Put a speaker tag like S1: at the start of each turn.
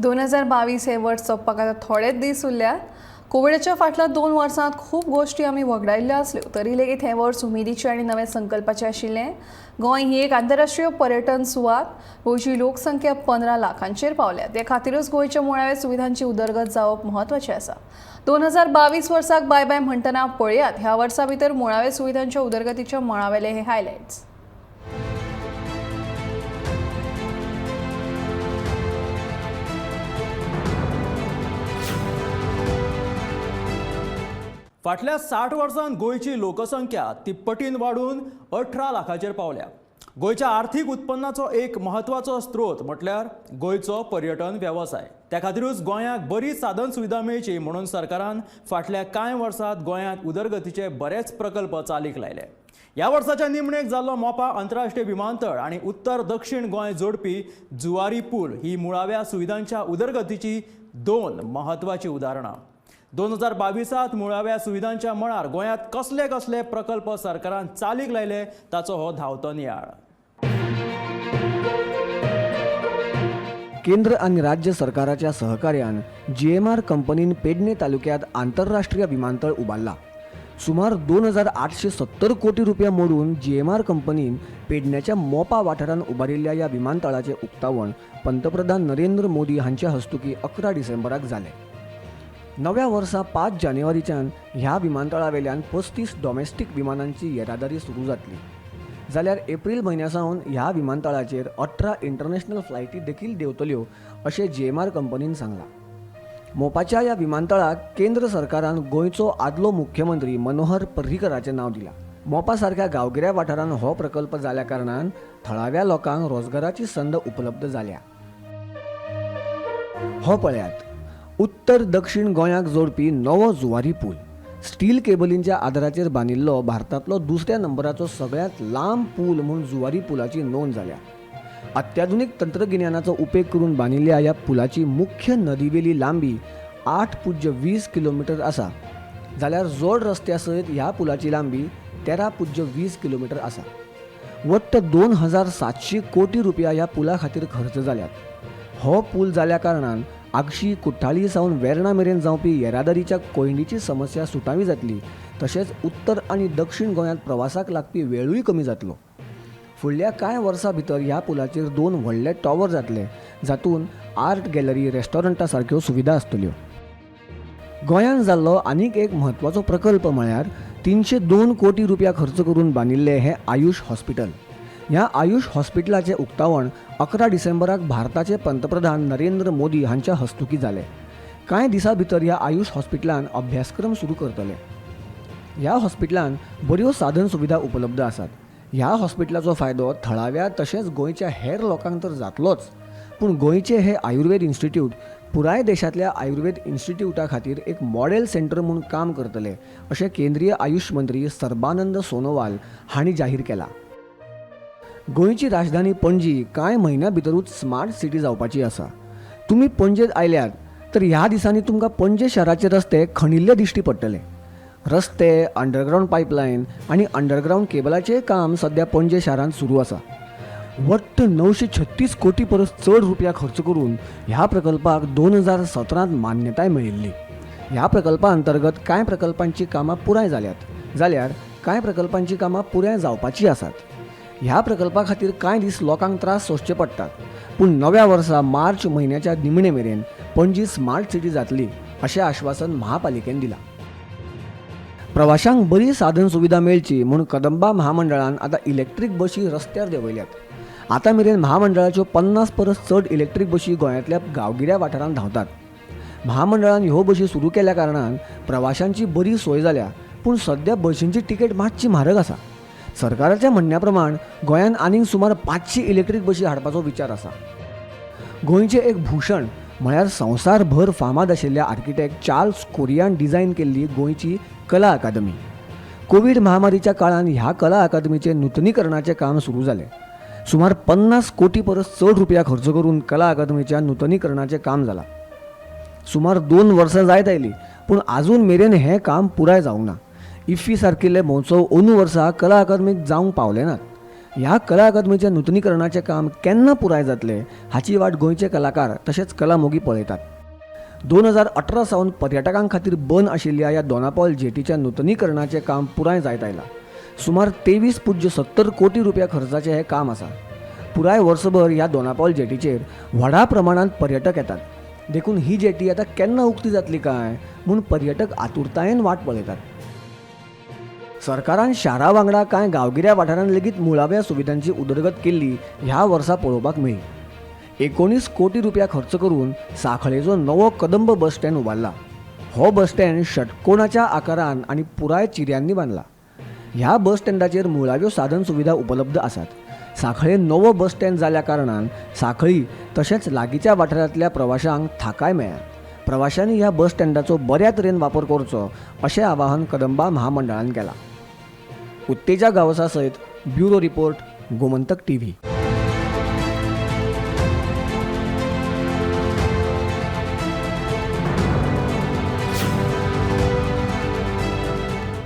S1: 2022 हें वर्स सोंपपाक आतां थोडेच दीस उरल्यात. कोविडाच्या फाटल्या 2 वर्सांत खूब गोश्टी आमी वगडायल्ल्यो आसल्यो तरी लेगीत हें वर्स उमेदीचें आनी नव्या संकल्पाचें आशिल्लें. गोंय ही एक आंतरराष्ट्रीय पर्यटन सुवात. गोंयची लोकसंख्या 15 लाखांचेर पावल्या. ते खातीरूच गोंयच्या मुळाव्या सुविधांची उदरगत जावप म्हत्वाचें आसा. 2022 वर्साक बाय बाय म्हणटना पळयात ह्या वर्सा भितर मुळाव्या सुविधांच्या उदरगतीच्या मळावेले हे हायलायट्स.
S2: फाटल्या 60 वर्सांत गोंयची लोकसंख्या तिप्पटीन वाडून 18 लाखाचेर पावल्या. गोंयच्या आर्थीक उत्पन्नाचो एक म्हत्वाचो स्रोत म्हटल्यार गोंयचो पर्यटन वेवसाय. त्या खातीरूच गोंयाक बरी साधन सुविधा मेळची म्हणून सरकारान फाटल्या कांय वर्सांत गोंयांत उदरगतीचे बरेच प्रकल्प चालीक लायले. ह्या वर्साच्या निमणेक जाल्लो मोपा अंतरराष्ट्रीय विमानतळ आनी उत्तर दक्षिण गोंय जोडपी जुवारी पूल ही मुळाव्या सुविधांच्या उदरगतीची 2 म्हत्वाचीं उदाहरणां. 2022 मुळाव्या सुविधांच्या मळार गोंयांत कसले कसले प्रकल्प सरकारान चालीक लायले ताचो हो धांवतो नियाळ.
S3: केंद्र आनी राज्य सरकाराच्या सहकार्यान GMR कंपनीन पेडणे तालुक्यांत आंतरराष्ट्रीय विमानतळ उबारला. सुमार 2870 कोटी रुपया मोडून GMR कंपनीन पेडण्याच्या मोपा वाठारांत उबारिल्ल्या ह्या विमानतळाचें उक्तावण पंतप्रधान नरेंद्र मोदी हांच्या हस्तुकीं 11 डिसेंबराक जालें. नव्या वर्सा 5 जानेवारीच्यान ह्या विमानतळावेल्यान 35 डॉमेस्टीक विमानांची येरादारी सुरू जातली. जाल्यार एप्रील म्हयन्या सावन ह्या विमानतळाचेर 18 इंटरनॅशनल फ्लायटी देखील देंवतल्यो अशें GMR कंपनीन सांगलां. मोपाच्या ह्या विमानतळाक केंद्र सरकारान गोंयचो आदलो मुख्यमंत्री मनोहर पर्रीकराचें नांव दिलां. मोपा सारक्या गांवगिऱ्या वाठारांत हो प्रकल्प जाल्या कारणान थळाव्या लोकांक रोजगाराची संद उपलब्ध जाल्या. हो पळयात उत्तर दक्षिण गोंयाक जोडपी नवो जुवारी पूल. स्टील केबलींच्या आदाराचेर बांदिल्लो भारतांतलो दुसऱ्या नंबराचो सगळ्यांत लांब पूल म्हूण जुवारी पुलाची नोंद जाल्या. अत्याधुनीक तंत्रगिन्यानाचो उपेग करून बांदिल्ल्या ह्या पुलाची मुख्य नदीवेली लांबी 8.20 किलोमिटर आसा, जाल्यार जोड रस्त्या सयत ह्या पुलाची लांबी 13.20 किलोमिटर आसा. वट्ट 2700 कोटी रुपया ह्या पुला खातीर खर्च जाल्यात. हो पूल जाल्या कारणान आगशी कुठ्ठाळी सावन वेर्णा मेरेन जावपी येरादारीच्या कोंयडीची समस्या सुटावी जातली, तशेंच उत्तर आनी दक्षिण गोंयांत प्रवासाक लागपी वेळूय कमी जातलो. फुडल्या कांय वर्सां भितर ह्या पुलाचेर 2 व्हडले टॉवर जातले, जातून आर्ट गॅलरी, रेस्टॉरंटा सारक्यो सुविधा आसतल्यो. गोंयांत जाल्लो आनीक एक म्हत्वाचो प्रकल्प म्हळ्यार 302 कोटी रुपया खर्च करून बांदिल्लें हें आयुष हॉस्पिटल. ह्या आयुष हॉस्पिटलाचें उक्तावण 11 डिसेंबराक भारताचे पंतप्रधान नरेंद्र मोदी हांच्या हस्तुकीं जालें. कांय दिसां भितर ह्या आयुष हॉस्पिटलान अभ्यासक्रम सुरू करतले. ह्या हॉस्पिटलान बऱ्यो साधन सुविधा उपलब्ध आसात. ह्या हॉस्पिटलाचो फायदो थळाव्या तशेंच गोंयच्या हेर लोकांक तर जातलोच, पूण गोंयचें हें आयुर्वेद इन्स्टिट्यूट पुराय देशांतल्या आयुर्वेद इन्स्टिट्यूटा खातीर एक मॉडेल सेंटर म्हूण काम करतले अशें केंद्रीय आयुष मंत्री सर्बानंद सोनोवाल हांणी जाहीर केलां. गोंयची राजधानी पणजी कांय म्हयन्यां भितरूच स्मार्ट सिटी जावपाची आसा. तुमी पणजेंत आयल्यात तर ह्या दिसांनी तुमकां पणजे शाराचे रस्ते खणिल्ले दिश्टी पडटले. रस्ते, अंडरग्रावंड पायपलायन आनी अंडरग्रावंड केबलाचें काम सद्या पणजे शारांत सुरू आसा. वट्ट 936 कोटी परस चड रुपया खर्च करून ह्या प्रकल्पाक 2017 मान्यताय मेळिल्ली. ह्या प्रकल्पा अंतर्गत कांय प्रकल्पांची कामां पुराय जाल्यात, जाल्यार कांय प्रकल्पांची कामां पुराय जावपाची आसात. ह्या प्रकल्पा खातीर कांय दीस लोकांक त्रास सोंसचे पडटात, पूण नव्या वर्सा मार्च म्हयन्याच्या निमणे मेरेन पणजी स्मार्ट सिटी जातली अशें आश्वासन महापालिकेन दिलां. प्रवाशांक बरी साधन सुविधा मेळची म्हूण कदंबा महामंडळान आतां इलेक्ट्रीक बशी रस्त्यार देंवयल्यात. आतां मेरेन महामंडळाच्यो 50 परस चड इलेक्ट्रीक बशी गोंयांतल्या गांवगिऱ्या वाठारांत धांवतात. महामंडळान ह्यो बशी सुरू केल्या कारणान प्रवाशांची बरी सोय जाल्या, पूण सद्या बशींची तिकेट मातशी म्हारग आसा. सरकाराच्या म्हणण्या प्रमाण गोंयांत आनीक सुमार 500 इलेक्ट्रीक बशी हाडपाचो विचार आसा. गोंयचें एक भूषण म्हळ्यार संवसारभर फामाद आशिल्ल्या आर्किटेक्ट चार्ल्स कोरियान डिझायन केल्ली गोंयची कला अकादमी. कोवीड महामारीच्या काळांत ह्या कला अकादमीचें नुतनीकरणाचें काम सुरू जालें. सुमार 50 कोटी परस चड रुपया खर्च करून कला अकादमीच्या नुतनीकरणाचें काम जालां. सुमार 2 वर्सां जायत आयलीं, पूण आजून मेरेन हें काम पुराय जावंक ना. इफ्फी सारकिल्ले महोत्सव अंदू वर्सा कला अकादमीक जावंक पावले नात. ह्या कला अकादमीच्या नुतनीकरणाचें काम केन्ना पुराय जातलें हाची वाट गोंयचे कलाकार तशेंच कलामोगी पळयतात. 2018 सावन पर्यटकां खातीर बंद आशिल्ल्या ह्या दोनापावल जेटीच्या नुतनीकरणाचें काम पुराय जायत आयलां. सुमार 23.70 कोटी रुपया खर्चाचें हें काम आसा. पुराय वर्सभर ह्या दोनापावल जेटीचेर व्हडा प्रमाणांत पर्यटक येतात, देखून ही जेटी आतां केन्ना उक्ती जातली काय म्हूण पर्यटक आतुरतायेन वाट पळयतात. सरकारान शारा वांगडा कांय गांवगिऱ्या वाठारांत लेगीत मुळाव्या सुविधांची उदरगत केल्ली ह्या वर्सा पळोवपाक मेळ्ळी. 19 कोटी रुपया खर्च करून सांखळेचो नवो कदंब बस स्टँड उबारला. हो बस स्टँड षटकोणाच्या आकारान आनी पुराय चिऱ्यांनी बांदला. ह्या बस स्टँडाचेर मुळाव्यो साधन सुविधा उपलब्ध आसात. सांखळे नवो बस स्टँड जाल्या कारणान सांखळी तशेंच लागींच्या वाठारांतल्या प्रवाशांक थाकाय मेळ्ळ्या. प्रवाशांनी ह्या बस स्टँडाचो बऱ्या तरेन वापर करचो अशें आवाहन कदंबा महामंडळान केलां. उत्तेजा गांवसा सयत ब्युरो रिपोर्ट, गोमंतक टीव्ही.